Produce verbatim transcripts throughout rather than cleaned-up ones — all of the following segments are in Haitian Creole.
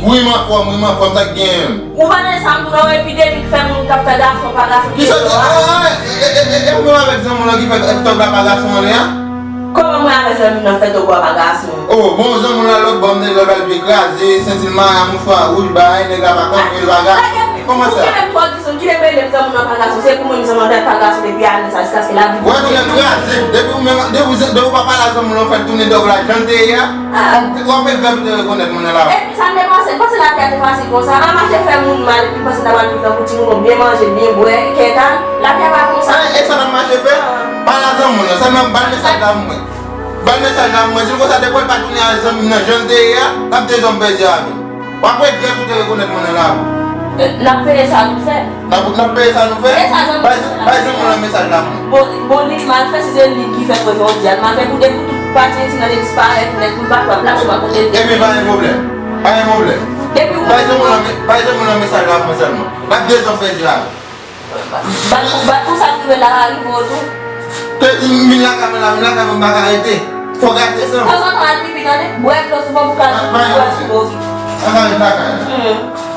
Wi, m anfòm, wi, m anfòm, sa k genyen menm? Ou pa nan sa m tou non, epi depi k fè moun k ap fè gason pa gason. Kisa ki, ah, e, e, e, e, e ou menm avèk zanmi w lan ki fè tòg la pa gason anlè a? Kòman mwen avèk zanmi m nan fè tòg la pa gason? Oh, bon, zanmi w lan lòt bò, m te lòt al vye kraze, senti l mare a mouchwa wouj, bagay, nèg la pa kanpe, l pa gason. Kòman sa? Ou ki menm twò di zanmi, ki menm rele m zanmi w lan pa gason, se pou mwen m zanmi w lan pa gason depi ane sa jiskaske lavi. Wè, tounen kraze, depi ou menm, depi ou, depi ou pa pale a zanmi w lan, ou fè l tounen tòg la, jan l te ye a, w ap, w ap vèt ou te rekonèt moun nan la. Sa m te panse, m panse lavi a te fasil konsa. An mache fè moun mal, epi m panse n ta pral viv tankou timoun, byen manje, byen bwè, kè kalm. Lavi a pa konsa. E, e sa n ap mache fè? Pale a zanmi w lan, sèlman ba l mesaj la pou mwen. Ba l mesaj la pou mwen. Si l konsa, depi l pa tounen a zanmi m nan jan l te ye a, l ap de zòm pèdi avè l. W ap regrèt ou te rekonèt moun nan lavi w. N ap peye sa nou fè. N ap, n ap peye sa nou fè? E sa zanmi m bay, bay zanmi w lan mesaj la pou mwen. Bon, bon, li mal fè, si se li ki fè jodi a, l mal fè pou depi tout pati isi nan te disparèt nèt, pou l pa t wè plas ou pa kote l te. Ebyen, pa gen pwoblèm. Pa gen pwoblèm. Depi ou bay zanmi w lan, bay zanmi w lan mesaj la pou mwen sèlman. L ap de zòm pèdi avè l. Bat pou, bat pou sa k rive la a rive w tou. Te di m vin lakay mwen la, vin lakay mwen, m pa ka rete. Fò gate san. Tanzantan al pipi, tande. Bwè dlo souvan pou ka, pou ka sou bò. An ka vin lakay la.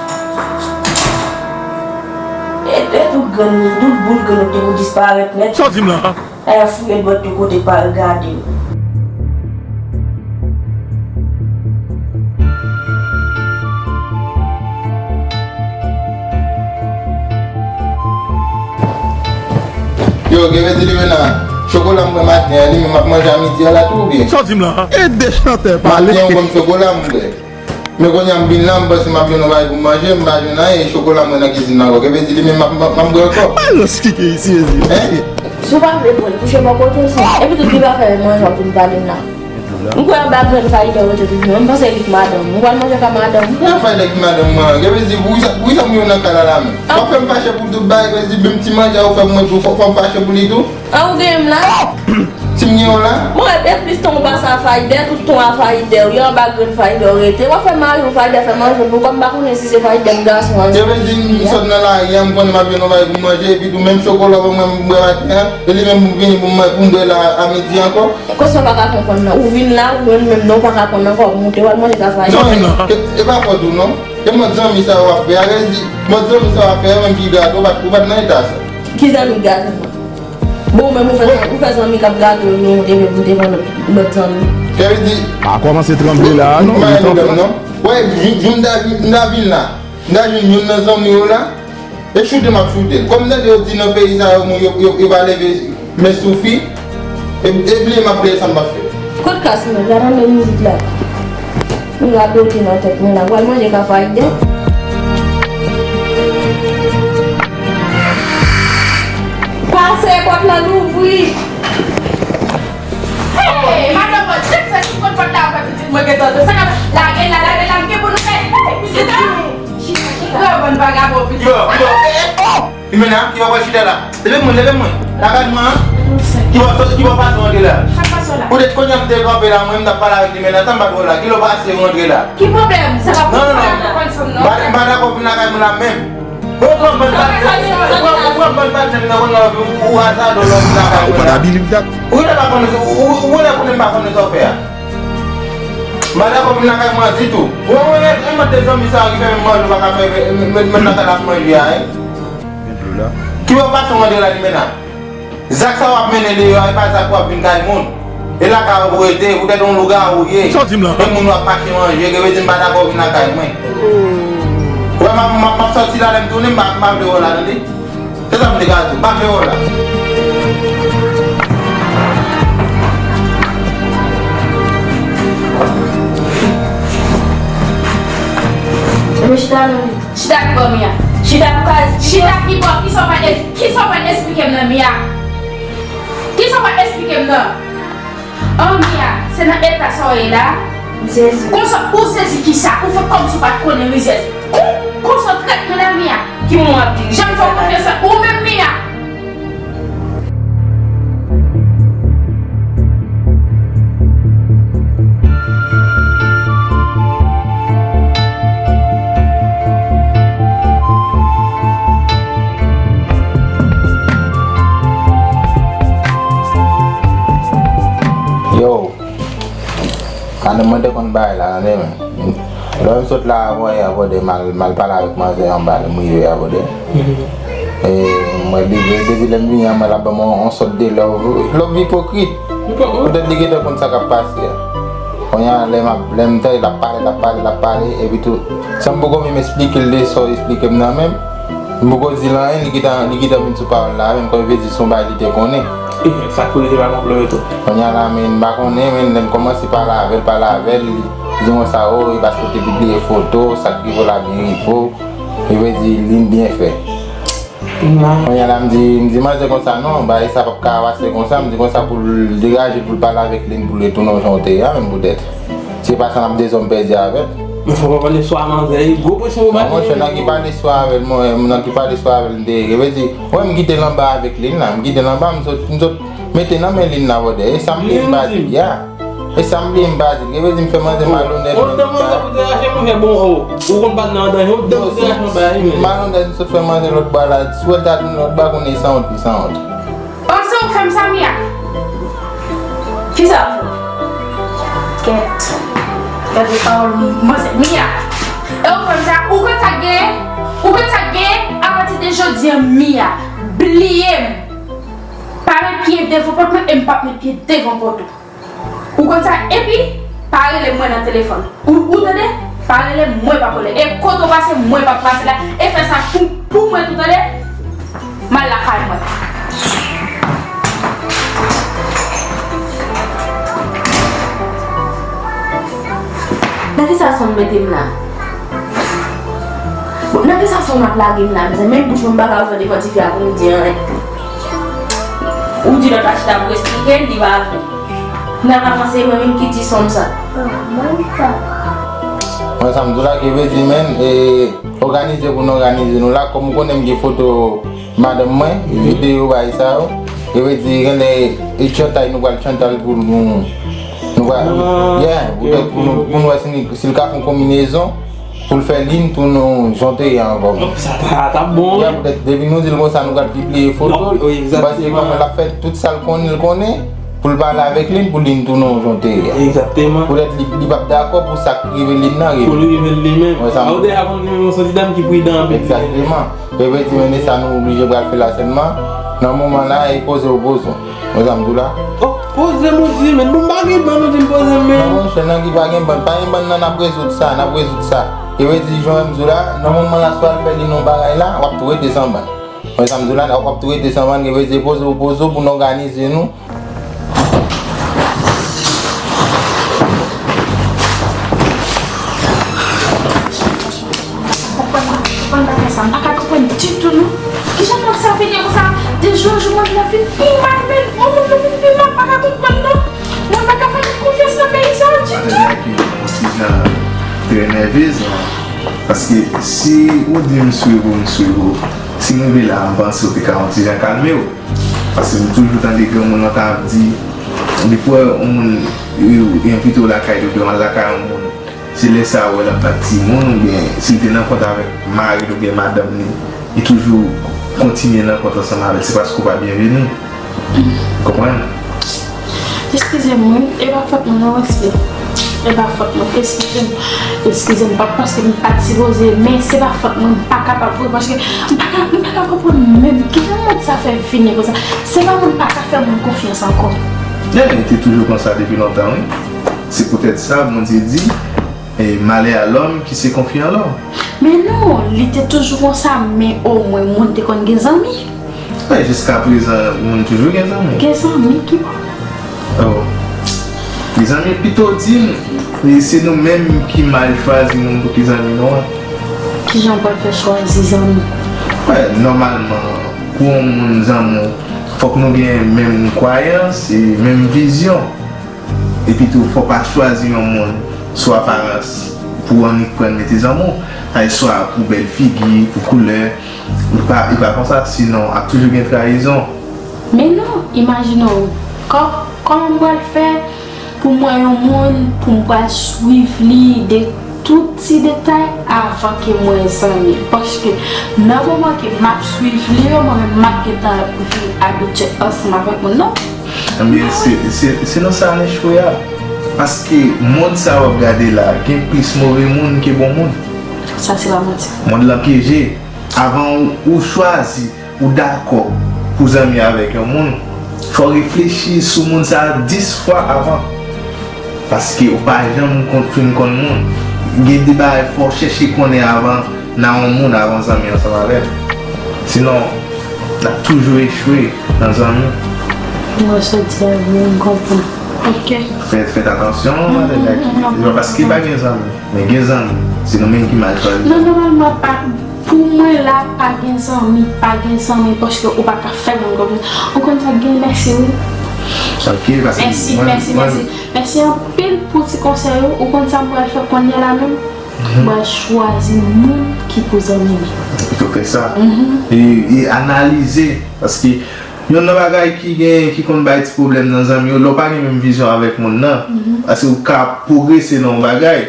E, e tout grenn, tout bout grenn ou te pou disparèt nèt. Sòti m la. Ay ap fouye dwèt tout kote pa regade. Yo, gen vle di li menm nan chokola m pran maten an, li menm m ap manje a midi a la tou oubyen? Sòti m la. E de chantè pale. Maten an, yon grenn chokola m bwè. Men kounye a m vin la, m panse m ap jwenn yon bagay pou m manje, m pa jwenn anyen, e chokola m wè nan kizin nan ankò. Gen vle di li menm m ap, m ap, m ap bwè ankò. Al nan sike isi, mezanmi. Si w pa vle pran l, kouche bò kote w, si. Epi tou, ki pa fè manje w ap vin pale m la. M kwè anba grenn fayitè w rete toujou. M panse li k madanm. M pral manje ka madanm. Nan fayitè ki madanm mwen an. Gen vle di, poukisa, poukisa m yo nan kay la la menm? W ap fè m fache pou tout bagay, gen vle di, menm ti manje a ou fè pou mwen tou, fò, fò m fache pou li tou? An ou genyen m la? Si m genyen w la? Bon, e plis tan w pase a fayitè, tout tan a fayitè, w anba grenn fayitè w rete. W ap fè mari w fayitè fè manje pou kò m pa konnen si se fayitè m gason an. Yo vle di m sot nan lari a, m konnen m ap jwenn yon bagay pou m manje, epi tou menm chokola w ban mwen m bwè maten an, e li menm pou m vini pou m, pou m bwè la a midi ankò. Konsa w pa ka konprann nan. Ou vin la, ou menm menm nan, ou pa ka konn ankò, w ap moute, w al manje ka fayitè. Non, e, e pa fòt ou non. E mòd zanmi sa w ap fè a, vle di, mòd zanmi sa w ap fè a, menm ki gade w, ou pa t, ou pa t nan eta sa. Ki zanmi gade w? Bon, ou menm ou fè, ou fè zanmi k ap gade w, nou te vle pou te pran lòt, lòt zanmi. Sa vle di, pa kòmanse tranble la, non, li t anfle. Wè, jou, jou m ta vin, m ta vin la, m ta jwenn youn nan zanmi yo la, e choute m ap choute l. Kòm m tande yo di nan peyi sa yo, moun yo, yo, yo pa leve men sou fi, e, e bliye m ap bliye sa m t ap fè. Kot kas mwen? Gade anmè mizik la. Yon radote nan tèt mwen la. Pral manje ka fayde. Pase pòt lan louvri. Hey, madanm mwen, chèf sa ki konn pòt la, pè pitit mwen gentan. Sa ka lage la, lage la, m gen pou nou fè. Hey, pitit la. Chita, chita. Yo, bann vagabon, pitit. Yo, yo, eh, eh, oh! Limena, ki bò w pral chita la? Leve mwen, leve mwen. Lakay mwen an? Ki bò, ki bò pase w antre la? Poutèt kounye a m te kanpe la, mwen, m t ap pale avèk Limena, sa m pa t wè w la. Ki lè w pase w antre la? Ki pwoblèm? Sa pa pou sa nan konn fanm nan. M pa, m pa dakò pou vin lakay mwen la menm. Ou pran bann patnè, ou pran, ou pran bann patnè m nan konn nan ou, ou azadò lè w vin lakay mwen la. Ou pa ta bilib dat. Ou genlè pa konn, ou, ou, ou genlè konnen m pa konn sa w fè a. M pa dakò pou vin lakay mwen an ditou. Ou wè, ou wè, e mòd de zanmi sa yo ki fè menm manje ou pa ka fè, menm, menm, menm lakay la ap manje a, wi. Ki bò w pase w antre la, Limena? Zak sa w ap mennen deyò a, e pa zak w ap vin kay moun. E lakay ou pou rete, poutèt yon lougawou w ye. Sòti m la. E moun w ap mache manje, gen vle di m pa dakò w vin lakay mwen. Ou wè, m ap, m ap, m ap sòti la, lè m tounen, m pa, m pa vle wè w la, tande? Se sa m te ka di w, m pa vle wè w la. Mwen chita nan Chita ki bò Mia? Chita pou ka, chita ki bò? Kisa w pa es-, kisa w pa esplike m nan, Mia? Kisa w pa esplike m nan? Oh, Mia, se nan eta sa w ye la? M sezi. Konsa, ou sezi kisa? Ou fè kòmsi w pa t konnen rizyèz. Kon, konsa w trèt mwen la, Mia? Ki moun w ap di? Jan m fè w konfyans la, ou menm, Mia? Yo, kanè mwen te konn bay la, tande men. Lè m sot la avan yè, brother, m al, m al pale avèk manzè anba, lè m rive a, brother. E, mwen, depi, depi lè m vini an, mwen, l ap ban mwen yon sòt de love, love ipokrit. Poutèt li gentan konn sa k ap pase a. Kounye a, lè m ap, lè m tande l ap pale, l ap pale, l ap pale, epi tou, san m poko menm esplike l de sa w esplike m nan menm, m poko di l anyen, li gentan, li gentan vin sou pawòl la, menm kòm vle di se yon bagay li te konnen. Sa k rive pa konplo yo tou. Kounye a la, men, m pa konnen, men, lè m kòmanse pale avè l, pale avè l, li di konsa, o, e paske w te pibliye foto, sa k rive w la byen rive w, e vle di, li byen fè. Kounye a la, m di, m di manzè konsa, non, bagay sa p ap ka pase konsa, m di konsa pou l degaje, pou l pale avèk li, pou l retounen jan w te ye a, menm poutèt. Se pa sa n ap dezòm pèdi avè l. Men fò pa pale swa manzè, e gwo presyon pou Non, monchè, nan ki pale swa avè l, mwen, nan ki pale swa avè l, m te ye. Vle di, wè, m kite l anba avèk li la, m kite l anba, m sot, m sot mete nan men li la, brother. E sa m bliye m pa di l, ya. E sa m bliye m pa di l. Vle di, m fè manzè malonèt, men Otan manzè pou te rache, monchè, bon, o. Ou konn pa t nan danje, otan pou te rache nan bagay, men. Malonèt, m sot fè manzè lòt bwa la. Si w wè l ta vin lòt bwa, konnen sanwont li sanwont. Oh, se ou k fè m sa, Mia? Kisa? Kèt. Gade pawòl manzè. Mia, e ou k fè m sa? Ou konn sa k genyen? Ou konn sa k genyen? Apati de jodi a, Mia, bliye m. Pa met pye devan pòt mwen e m p ap met pye devan pòt ou. Ou konn sa? Epi, pa rele mwen nan telefòn. Ou, ou tande? Pa rele mwen, p ap rele. E kote w pase, mwen p ap pase la. E fè sa pou, pou mwen tou, tande? M al lakay mwen. Nan kisa sa w mete m la? Bon, nan kisa sa w ap lage m la, mezanmi? Menm bouch mwen m pa ka ouvè devan tifi a pou m di anyen. Ou di lòt la chita pou eksplike l, li pa vle. N ap avanse, mwen menm ki di sonm sa. Mwen sa m di w la, ki vle di, men, e, òganize pou n òganize nou la, kòm ou konnen m gen foto madanm mwen, videyo bagay sa yo. Ki vle di, genlè, e chantay nou pral chantay pou nou, nou pral, yeah, pou, pou nou, pou nou wè si, si l ka fè yon konbinezon. Pou l fè li tounen yon jan te ye ankò. Sa ta, ta bon, wi. Poutèt depi nou di l konsa, nou pral pibliye foto l. Wi, egzakteman. Paske kòman l ap fè tout sa l konnen, l konnen, pou l pale avèk li, pou li tounen yon jan te ye a. Egzakteman. Poutèt li, li p ap dakò pou sa k rive li nan rive. Pou li rive li menm. Wè sa m. A, ou deja konn li menm, yon sòt ti dam ki pridan anpil. Egzakteman. E vle di, men, e sa nou oblije pral fè la sèlman. Nan moman la, e poze w poze w. Wè sa m di w la? Oh, poze m ou di, men bon, m pa gen bann ou di m poze m, men. Non, monchè, nan ki pa gen bann? Pa gen bann nan, n ap rezoud sa, n ap rezoud sa. E vle di, jan m di w la, nan moman la, swa l fè li nan bagay la, w ap tou rete san bann. Wè sa m di w la, w ap tou rete san bann, e vle di, poze w, poze w pou n òganize nou. Konprann, konprann bagay sa, m pa ka konprann ditou non. Kijan moun sa vini konsa? De jou an jou moun nan vin pi mal, men moun nan vin pi mal, m pa ka konprann non. Moun pa ka fè moun konfyans nan peyi sa ditou. Madanm nan ki yon ti jan trè nèvez, paske si ou di m swiv ou, m swiv ou. Si m rive la, m panse ou te ka yon ti jan kalme w. Paske m toujou tande granmoun nan ta ap di, depi w wè yon moun, yo envite w lakay li oubyen w al lakay yon moun, se lè sa a ou wè l ap bat timoun oubyen si l te nan kont avèk mari l oubyen madanm li, li toujou kontinye nan kont ansanm avè l, se paske w pa byenveni. Konprann? Eskize m wi, e pa fòt mwen non, respè. E pa fòt mwen, eskize m. Eskize m, pa paske m pa t sipoze, men se pa fòt mwen, m pa kapab vre, paske m pa ka, m pa ka konprann menm kijan moun sa fè vini konsa. Se pa moun pa ka fè moun konfyans ankò. Ebyen, li te toujou konsa depi lontan, wi. Se poutèt sa, Bondye di, e, malè a lòm ki se konfye an lòm. Men non, li te toujou konsa, men omwen moun te konn gen zanmi. Wi, jiskaprezan, moun toujou gen zanmi. Gen zanmi ki bon. Oh. Gen zanmi pito di m, e se nou menm ki mal chwazi moun pou ki zanmi nou an. Kijan w pral fè chwazi zanmi? Wi, nòmalman, pou yon moun zanmi w, fòk nou gen menm kwayans e menm vizyon. Epi tou, fò w pa chwazi yon moun sou aparans pou w annik pran l mete zanmi w. Ay, swa pou bèl figi, pou koulè. Li pa, li pa konsa, sinon ap toujou gen trayizon. Men non, imajine w, kò-, kòman m pral fè pou m wè yon moun, pou m pral swiv li de tout ti detay avan ke mwen zanmi l? Paske nan moman ke m ap swiv li yo, mwen menm m ap gentan vin abitye ansanm avèk moun nan. Ebyen, se, se, se nan sa n echwe a. Paske mond sa w ap gade la, gen plis move moun ke bon moun. Sa se pa manti. Mond lan pyeje. Avan ou, ou chwazi, ou dakò pou zanmi avèk yon moun, fò w reflechi sou moun sa a dis fwa avan. Paske ou pa janm konn, fin konn moun. Gen de bagay fò w chèche konnen avan nan yon moun, avan zanmi ansanm avè l. Sinon, n ap toujou echwe nan zanmi. Mwen soti avè w, m konprann. Ok. Fè, fèt atansyon, madan Jackie. Se pa paske pa gen zanmi, men gen zanmi. Se nou menm ki mal chwazi. Non, nòmalman, pa, pou mwen la, pa gen zanmi, pa gen zanmi, paske ou pa ka fè moun konfyans. Ou konn sa k gen, mèsi, wi. Ok, paske mèsi, mwen, mèsi, mwen, mèsi. Mèsi anpil pou ti konsèy ou. Ou konn sa m pral fè kounye a la menm? Mhm. Mwen chwazi moun ki pou zanmi m. Ou fè sa. Mhm. E, e analize, paske youn nan bagay ki gen, ki konn bay ti pwoblèm nan zanmi yo, lè w pa gen menm vizyon avèk moun nan, mhm, paske ou ka pwogrese nan yon bagay,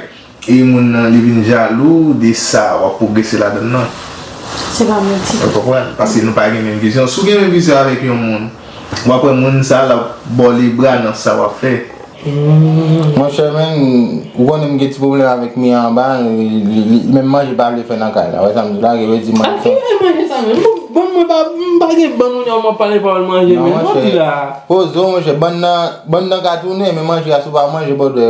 e moun nan, li vin jalou de sa w ap pwogrese ladan l nan. Se pa manti. Ou konprann? Paske nou pa gen menm vizyon. Si w gen menm vizyon avèk yon moun, w ap wè moun sa a, l ap ba w lebra nan sa w ap fè. Monchè, men, ou konnen m gen ti pwoblèm avèk Mia anba, li, li, li, menm manje pa vle fè nan kay la. Wè sa m di la, ki vle di manje. A ki manje sa menm? Bon, bon, mwen pa, m pa gen bann moun yo m ap pale pawòl manje, non, men, monchè, di la. Poze w, monchè, bann nan, bann nan ka tounen, men manje a, si w pa manje, bòdè,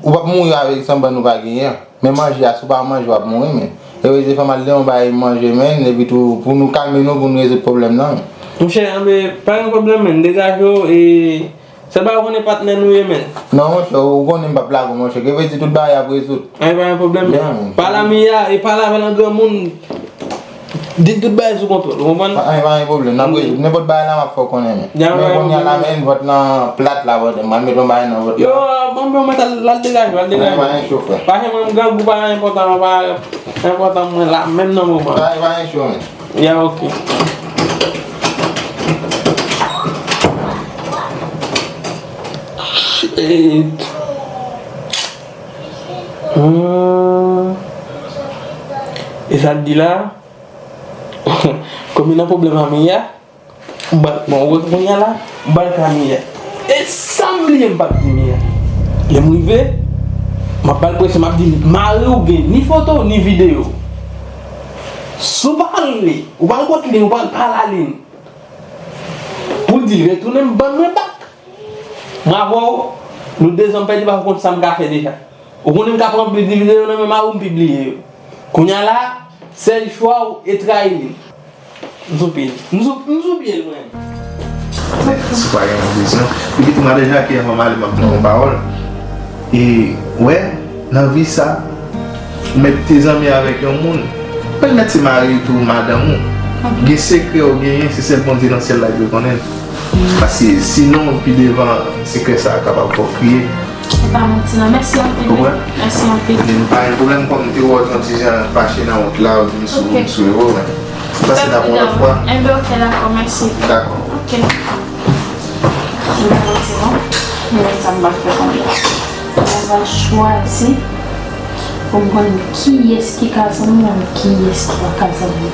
ou p ap mouri avèk san bann ou pa genyen. Men manje a, si w pa manje, w ap mouri, men. E vre, se fè m al de yon bagay manje, men, epi tou, pou nou kalme nou, pou nou rezoud pwoblèm nan, men. Monchè, men, pa gen pwoblèm, men, degaje w, e, Sèlman ou konnen patnè nou ye, men. Non, monchè, ou konnen m p ap lage w, monchè. Ke vle di tout bagay ap rezoud. Ay, pa gen pwoblèm, men. Yeah, man. Pale a Mia, e pale avè l an granmoun. Di l tout bagay sou kontwòl, ou konprann? Pa, ay, pa gen pwoblèm, n ap rezoud. Nenpòt bagay la, m ap fè w konnen, men. Yeah, men pa gen pwoblèm. Kounye a la, men, vant lan plat la, vant, m al met yon bagay nan vant la. Yo, bon, bon, mwen, al, al degaje, al degaje. Ay, pa gen cho, frè. Paske mwen, m grangou, pa enpòtan, pa enpòtan mwen la, menm nan moman. Ay, pa gen cho, men. Ya, ok. Shit. Hmm. E sa l di la? Kòm li nan pwoblèm a Mia, m pral, bon, ou wè kounye a la, m pral ka Mia. E sa m bliye m pa t di Mia. Lè m rive, m ap ba l presyon, m ap di l, mari w gen ni foto, ni videyo. Si w pa vle, ou pral kot li, ou pral pale a li. Pou l di l retounen m bann mwen bak. Mwen avè w, nou de zòm pèdi, paske ou konn sa m ka fè deja. Ou konnen m ka pran plis de videyo nan men mari w, m pi bliye yo. Kounye a la, sèl chwa w e trayi li. M sou pye l. M sou, m sou pye l, mwen. Se pa gen yon vizyon. Epi tou, madan Jackie, anvan m ale, m ap di yon pawòl. E, wè, nan vi sa, ou mèt te zanmi avèk yon moun. Pèmèt se mari w tou, madanm ou. Gen sekrè ou genyen, se sèl Bondye nan syèl la ki konnen l. Paske sinon, pi devan, sekrè sa a kapab fè w kriye. Se pa manti, non. Mèsi anpil, wi. Ou wè? Mèsi anpil. Men pa gen pwoblèm, kòm m te wè w te yon ti jan fache nan wout la, ou di m sou, ok, m sou revo, men. Pase la pou yon lòt fwa. Enben, ok, dakò, mèsi. Dakò. Ok. M pa manti, non. Men sa m pral fè kounye a. Mwen pral chwazi pou m konn kiyès ki ka zanmi m, kiyès ki pa ka zanmi m.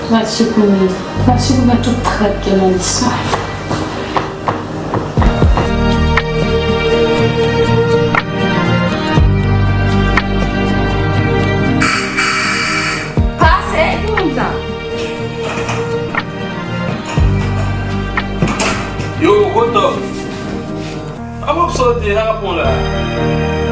Mwen pral siprime, mwen pral siprime tout trèt yo nan lis mwen. Pase, ki moun sa? Yo, Roto. Ap ap sote, sa ap pran la.